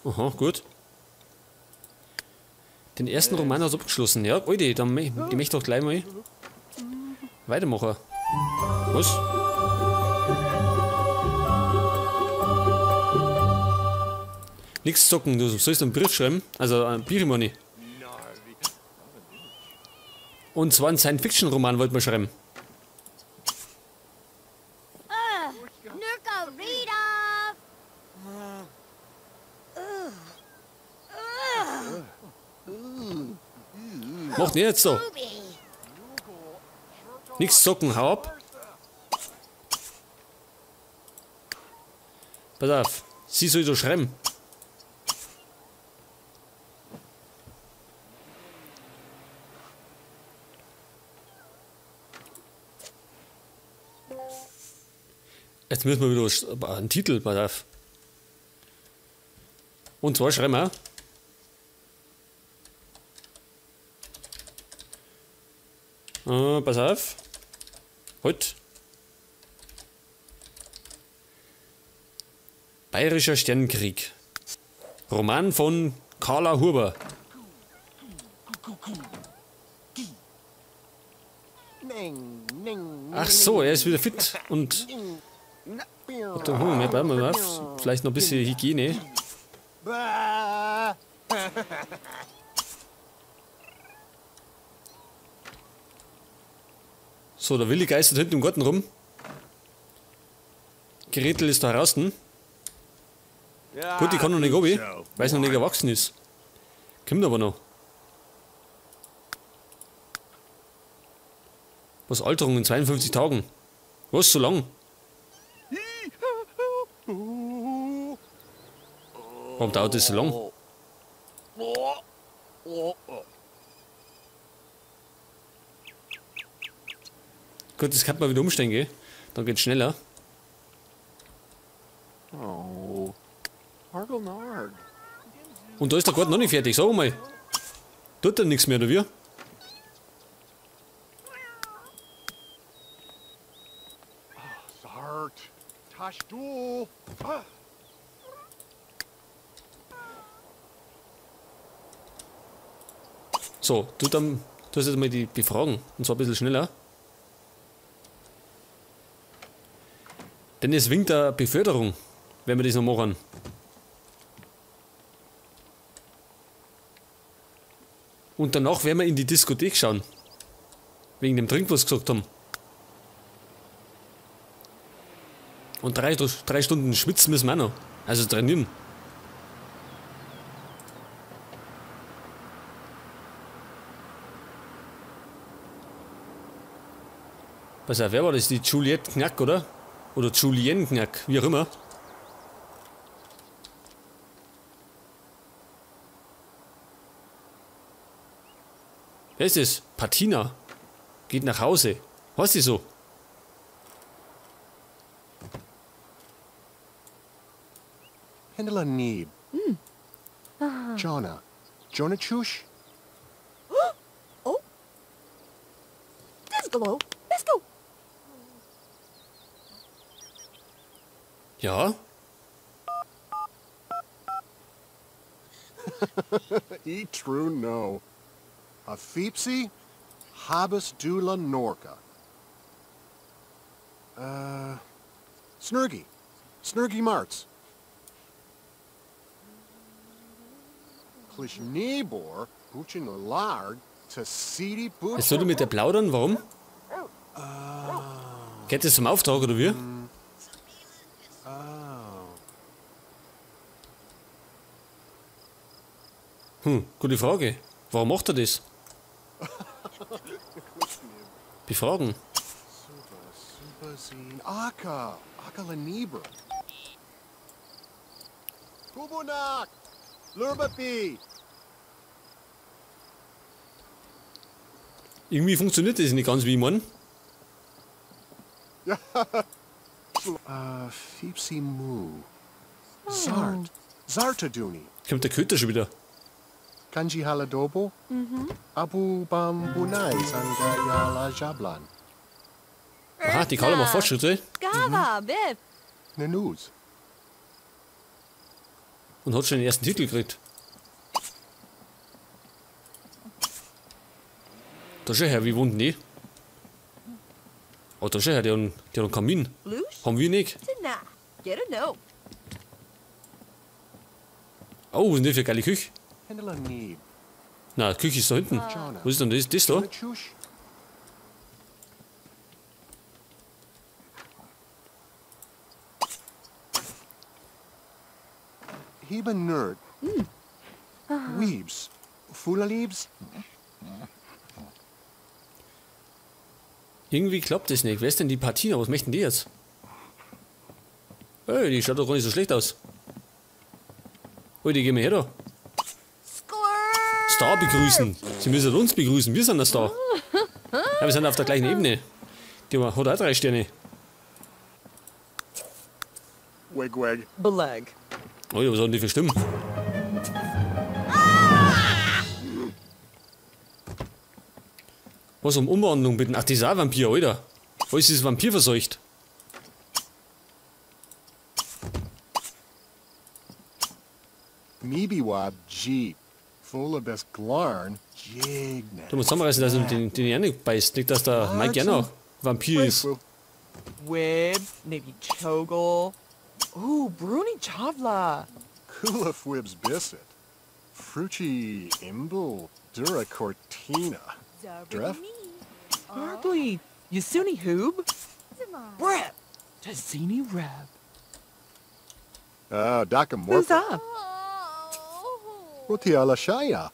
Aha, gut. Den ersten Roman hat abgeschlossen. Ja, Alter, dann die möchte doch gleich mal weitermachen. Was? Nichts zocken, du sollst einen Brief schreiben. Also einen Brief meine ich. Und zwar einen Science-Fiction-Roman wollten wir schreiben. Macht nicht jetzt so. Nichts zocken, hau ab. Pass auf, sie soll doch schreiben. Jetzt müssen wir wieder einen Titel, pass auf. Und zwar schreiben wir. Pass auf. Halt. Bayerischer Sternenkrieg. Roman von Carla Huber. Ach so, er ist wieder fit und hat den Hunger mehr. Bleiben wir mal. Vielleicht noch ein bisschen Hygiene. So, der Willi geistert hinten im Garten rum. Gretel ist da draußen. Gut, die kann noch nicht runter, weil sie noch nicht erwachsen ist. Kommt aber noch. Was, Alterung in 52 Tagen? Was, so lang? Warum dauert das so lang? Gut, das kann man wieder umstellen, gell? Dann geht's schneller. Und da ist der Garten noch nicht fertig, sag mal. Tut er nichts mehr, oder wie? So, du dann, du hast jetzt mal die befragen. Und zwar ein bisschen schneller. Denn es winkt der Beförderung, wenn wir das noch machen. Und danach werden wir in die Diskothek schauen. Wegen dem Trink, was wir gesagt haben. Und drei Stunden schwitzen müssen wir auch noch. Also trainieren. Pass auf, wer war das? Die Juliette Knack, oder? Oder Julienne Knack, wie auch immer. Wer ist das? Patina. Geht nach Hause. Was ist die so? Pendela Neeb. Jonah. Jonah Chush. Oh. Disglo. Let's go. Ja. E true no. Afipsi Habas Dula Norka. Snurgi. Snurgi Martz. Klishnebor Buchin Lard Tassidi Buchin. Jetzt soll ich mit der plaudern, warum? Geht das zum Auftrag oder wie? Hm, gute Frage. Warum macht er das? Befragen. Irgendwie funktioniert das nicht ganz, wie ich meine. Kommt der Köter schon wieder? Kanji Haladobo, Abu Bambunai Sangayala Jablan. Aha, die Carla macht Fortschritte. Und hat schon den ersten Titel gekriegt. Da schau her, wie wohnt denn die? Oh, da schau her, die hat einen Kamin. Haben wir nicht. Oh, was ist denn das für eine geile Küche? Na, die Küche ist da hinten. Was ist denn das, das da? Irgendwie klappt das nicht. Wer ist denn die Patina? Was möchten die jetzt? Ey, die schaut doch gar nicht so schlecht aus. Oh, die gehen wir her da. Star begrüßen. Sie müssen uns begrüßen. Wir sind der Star. Ja, wir sind auf der gleichen Ebene. Die hat auch 3 Sterne. Weg, weg. Beleg. Oh, was haben die für Stimmen? Was um Umwandlung bitten? Ach, das ist auch Vampir, Alter. Alles ist Vampir verseucht. Du musst zusammenreißen, dass du den auch nicht beißt. Nicht, dass der Mike auch noch Vampir ist. Wib, maybe Chogel. Oh, Bruni Chavla. Kulafwibs Bisset. Frucci Imbel Dura Cortina. Dref? Barbly. Yasuni Hoob. Brep. Tazini Reb. Ah, Dakamorpha. Rotiala Shaya.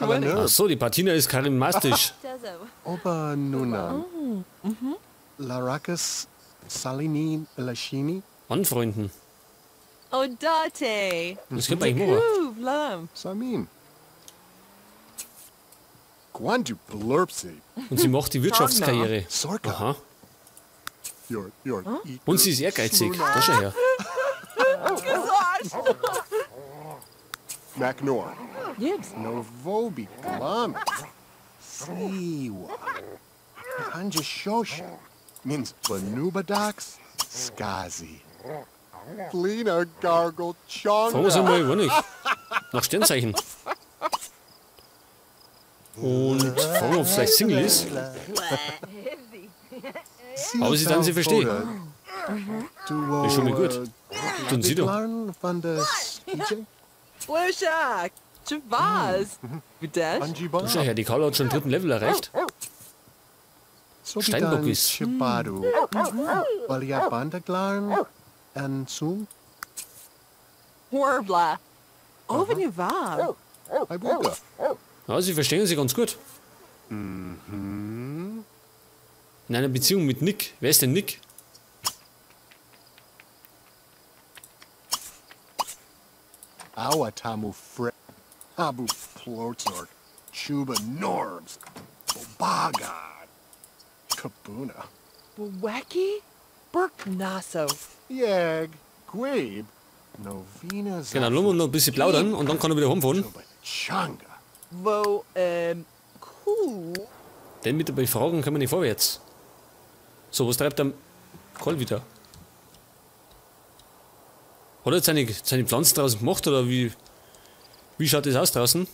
Ach so, die Patina ist charismatisch. Oba Nuna. Larakas Salini Lashini. Anfreunden. Odate. Das könnte man eigentlich machen. Samin. Guandu Blurpsi. Und sie macht die Wirtschaftskarriere. Aha. Und sie ist ehrgeizig. Da schau her. Macnor. Novobi Glam. Siwa. Hanjashosha. Mins Banubadox. Skazi. Lena Gargle Chonga. Fragen wir sie mal, war nicht. Nach Sternzeichen. Und fragen, ob es vielleicht Single ist. Aber sie dann sie verstehen. Ist schon mal gut. Tun sie doch. Schau her, die Carla hat schon den 3. Level erreicht. Steinbock ist. Ja, sie verstehen sich ganz gut. In einer Beziehung mit Nick. Wer ist denn Nick? Awatamu Fre Abu Plotzork Chuba Norbs Bobaga Kabuna Bweki Burknaso Yeg Gweeb Novina. Genau, lassen wir noch ein bisschen plaudern und dann kann er wieder heimfahren. Wo cool. Denn mit der Befragung können wir nicht vorwärts. So, was treibt der Karl wieder? Hat er jetzt seine Pflanzen draußen gemacht oder wie schaut das aus draußen?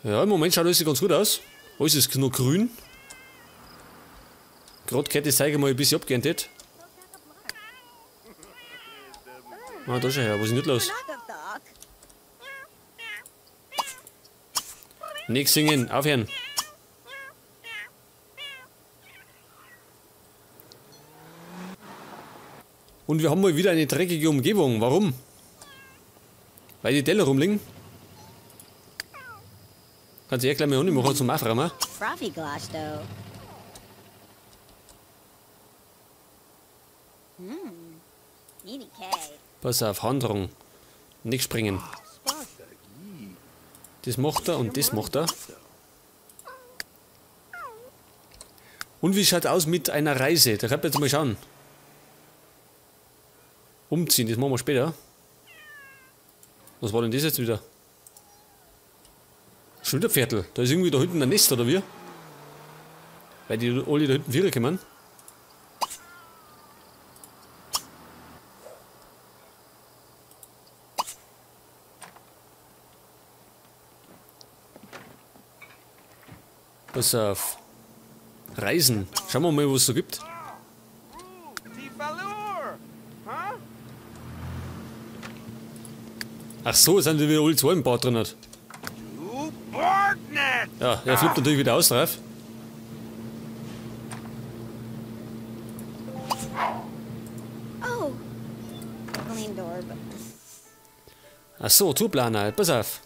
Ja, im Moment schaut alles ganz gut aus. Alles ist noch grün. Gerade gehört das Zeug mal ein bisschen abgeerntet. Ah, da schau her, was ist denn nicht los? Nix singen, aufhören. Und wir haben mal wieder eine dreckige Umgebung. Warum? Weil die Teller rumliegen. Kannst du eh gleich mal machen zum Aufräumen. Pass auf, Handrung. Nicht springen. Das macht er und das macht er. Und wie schaut aus mit einer Reise? Da könnt ihr jetzt mal schauen. Umziehen, das machen wir später. Was war denn das jetzt wieder? Schon wieder Viertel. Da ist irgendwie da hinten ein Nest, oder wie? Weil die alle da hinten wieder kommen. Pass auf. Reisen. Schauen wir mal, was es so gibt. Ach so, jetzt sind die wieder alle zwei im Bad drin. Ja, er flippt natürlich wieder aus drauf. Ach so, Tourplaner, pass auf.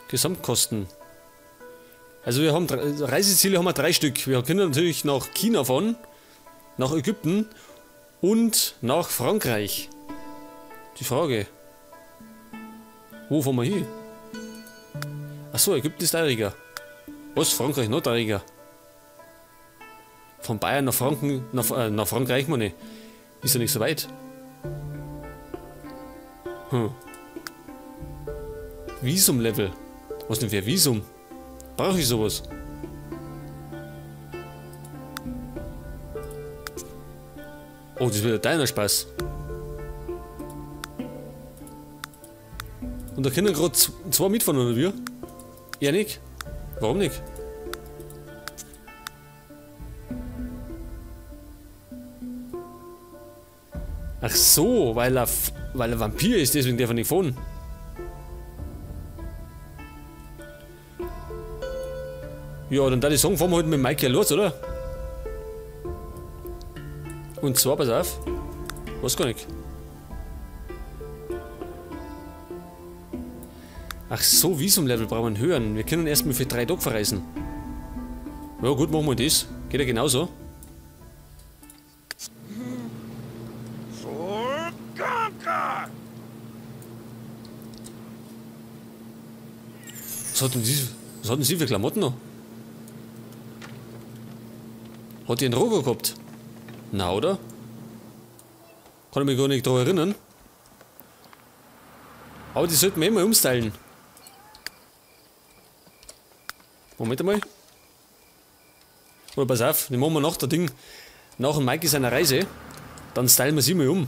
Gesamtkosten. Also wir haben Reiseziele haben wir 3 Stück. Wir können natürlich nach China fahren, nach Ägypten und nach Frankreich. Die Frage. Wo fahren wir hin? Ach so, Ägypten ist teuriger. Was? Frankreich noch teuriger? Von Bayern nach Franken, nach Frankreich meine ich. Ist ja nicht so weit. Hm. Visum-Level. Was denn für ein Visum? Brauche ich sowas? Oh, das wird ja deiner Spaß. Und da können gerade zwei mitfahren, oder wir? Ja, nicht. Warum nicht? Ach so, weil er Vampir ist, deswegen darf er nicht fahren. Ja, dann darf ich sagen, fahren wir heute mit Mikey los, oder? Und zwar, pass auf. Weiß gar nicht. Ach so, Visum-Level brauchen wir hören. Wir können erstmal für 3 Tage verreisen. Ja gut, machen wir das. Geht ja genauso. Was hat denn sie für Klamotten noch? Hat die einen Roger gehabt? Na, oder? Kann ich mich gar nicht daran erinnern. Aber die sollten wir eh mal umstylen. Moment einmal. Oder pass auf, den machen wir nach der Ding. Nach dem Mikey seiner Reise. Dann stylen wir sie mal um.